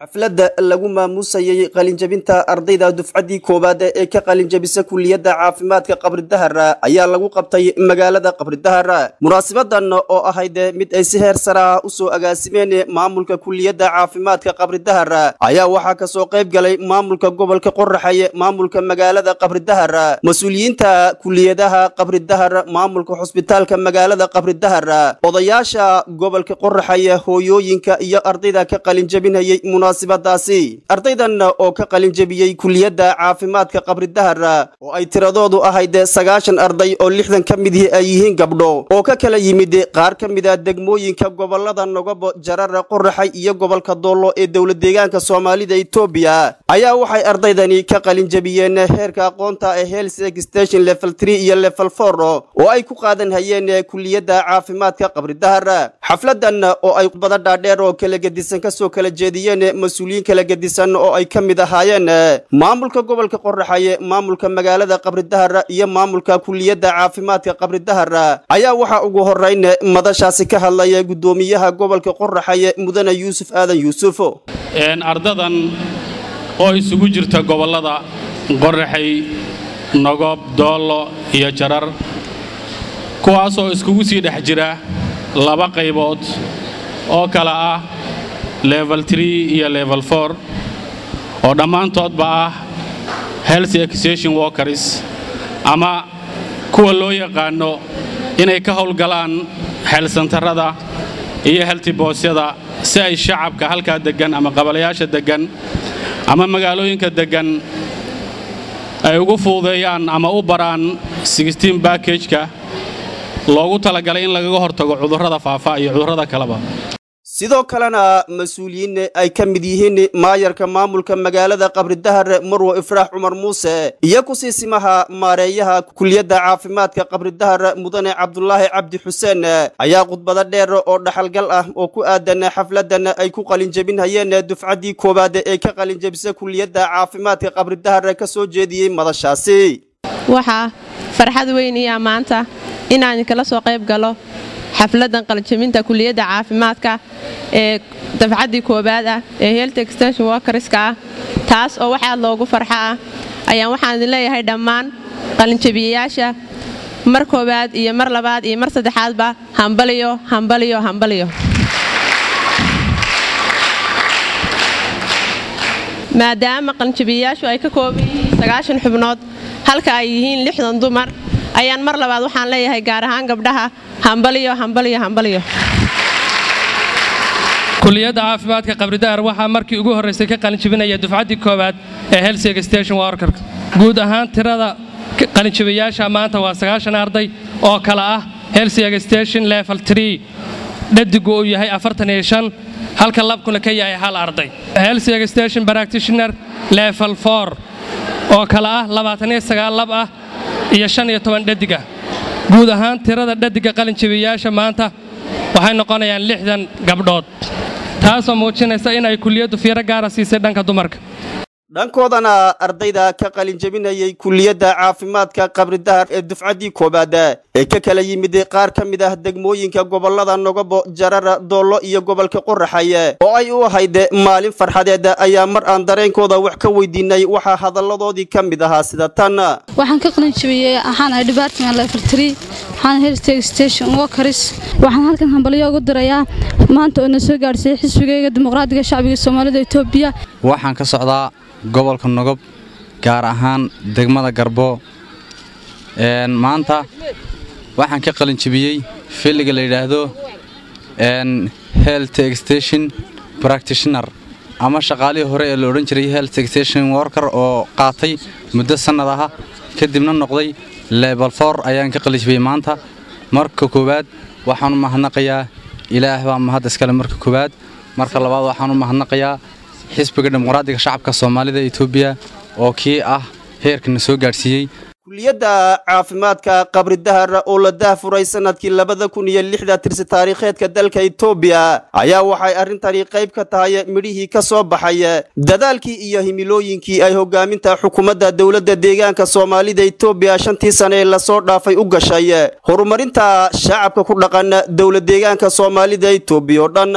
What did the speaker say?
Xafladda lagu maamuusayay qalinjabinta ardayda dufcaddii koowaad ee ka qalinjabisa Kulliyadda Caafimaadka Qabridahar ayaa lagu qabtay magaalada Qabridahar. Munaasibadan oo ahayd mid ay si heer sare ah usoo agaasimeen maamulka Kulliyadda Caafimaadka Qabridahar ayaa waxaa kasoo qayb galay maamulka gobolka Qoraxay, maamulka magaalada Qabridahar, mas-uuliyiinta kulliyadaha Qabridahar, maamulka xusbitaalka magaalada Qabridahar, odayaasha gobolka Qoraxay, hooyooyinka iyo ardayda ka qalinjabinayay munaasibadaasi. Ardaydan oo ka qalinjabiyey Kulliyadda Caafimaadka Qabridahar oo ay tiradoodu ahayd 90 arday oo 60 ka mid ay yihiin gabdho oo ka kala yimid qaar ka mid a degmooyinka gobolada Nogobo, Jarar, Qoraxay iyo gobolka Doollo ee dowlad deegaanka Soomaalida Itoobiya ayaa waxay ardaydani ka qalinjabiyeen heerka aqoonta ee Health Extension level 3 iyo level 4 oo ay ku qaadan hayeen Kulliyadda Caafimaadka Qabridahar. Xafladan oo ay khudbado dhaadheer oo kala gedisan kasoo kala jeediyeen mas-uuliyiin kala gedisan oo ay ka mid ahaayeen maamulka gobolka Qoraxaye, maamulka magaalada Qabridahar iyo maamulka Kulliyadda Caafimaadka Qabridahar ayaa waxaa ugu horeyn madashaasi ka hadlaya guddoomiyaha gobolka Qoraxaye, Mudane Yuusuf Aadan Yuusuf. Ardadan oo isugu jirta gobollada Qoraxay, Nogob, Doollo iyo Jarar, kuwaasoo iskugu sii dhex jira laba qaybood oo kale ah level 3 iyo level 4 oo dhammaantoodba ah health extension workers ama kuwa loo yaqaanno inay ka howlgalaan health centerada iyo health postyada, si ay shacabka halkaa deggan ama qabalayaasha deggan ama magaalooyinka deggan ay ugu fududeeyaan ama u baraan package-ka loogu talagalay in lagaga hortago cudurrada faafa iyo cudurrada kaleba. Sidoo kalena mas-uuliyiin ay ka mid yihiin maayarka maamulka magaalada Qabridahar, Marwo Ifraax Cumar Muuse, iyo kusiisimaha maareeyaha Kuliyadda Caafimaadka Qabridahar, Mudane Cabdulaahi Cabdi Xuseen, ayaa khudbado dheer oo dhaxalgal ah oo ku aadan xafladan ay ku qalinjabinhayeen dufcaddii koowaad ee ka qalinjabisa Kuliyadda Caafimaadka Qabridahar ka soo jeediyey madashaasi. Waxaa farxad weyn iyaa maanta inaan idinkala soo qayb galo xafladan qalinjabinta kuliyadda caafimaadka ee dafcaddii koowaad ah ee health extension workerska ah, taas oo wax aad loogu farxo ah. Ayaan waxaan idin leeyahay dhammaan qalinjabiyayaasha mar koowaad iyo mar labaad iyo mar saddexaadba hambaliyo, hambaliyo, hambaliyo. Maadaama qalinjabiyayaashu ay ka kooban yihiin 90 xubnood, halka ay yihiin 60 dumar, ayaan mar labaad waxaan leeyahay gaar ahaan gabdhaha hambaliyo, hambaliyo, hambaliyo. Kuliyadda Caafimaadka Qabridahar waxaa markii ugu horraysay ka qalinjabinaya dufcaddii koowaad ee health extension worker. Guud ahaan tirada qalinjabiyaasha maanta waa 90 arday oo kale ah health extension level 3, dhadigu uu yahay 45, halka labkuna ka yahay hal arday, health extension practitioner level 4 oo kale ah 29 lab ah iyo 15 dhadiga. Guud ahaan tirada dhadiga qalinjabiyaasha maanta waxay noqonayaan 60 gabdhood, taasoo muujinaysa in ay kuliyaddu fiiro gaara siisay dhanka dumarka. Dhankoodana ardayda ka qalinjabinayay Kuliyadda Caafimaadka Qabridahar ee dufcaddii koowaad ee ka kala yimid qaar ka mid ah degmooyinka gobolada Nogobo, Jarara, Doollo iyo gobolka Qoraxay oo ay u ahayd maalin farxadeed ayaa mar aan dareenkooda wax ka weydiinay waxaa hadalladoodii ka mid ahaa sida tan. Waxaan ka qalin jabiyey, waxaan ahay department level 3, waxaan health extension workers. Waxaan halkan hambalyo ugu dirayaa maanta oo na soo gaadhsiiyey Xisbigayga Dimuqraadiga Shacbiga Soomaalida Itoobiya. Waxaan ka socdaa gobolka Nogob, gaar ahaan degmada Garbo. Maanta waxaan ka qalin jabiyey fieldiga la yidhaahdo health extension practitioner ama shaqaalihii hore ee la odhan jiray health extension worker oo qaatay muddo sannad aha, kadibna noqday level 4 ayaan ka qalin jabiyey maanta. Marka koowaad waxaan u mahadnaqayaa Ilaah baa mahad iskale marka koowaad. Marka labaad waxaan u mahadnaqayaa Xisbiga Dimuqraadiga Shacabka Soomaalida Itoobiya oo kii ah heerkana soo gaadhsiiyey. Kuliyadda Caafimaadka Qabridahar oo la daahfuray sanadkii 2006-da tirsi taariikheedka dalka Itoobiya ayaa waxay arrintani qayb ka tahay midhihii ka soo baxay dadaalkii iyo himilooyinkii ay hogaaminta xukuumadda dowladda deegaanka Soomaalida Itoobiya shantii sane ee lasoo dhaafay u gashay horumarinta shacabka ku dhaqan dowlad deegaanka Soomaalida Itoobiya oo dhan.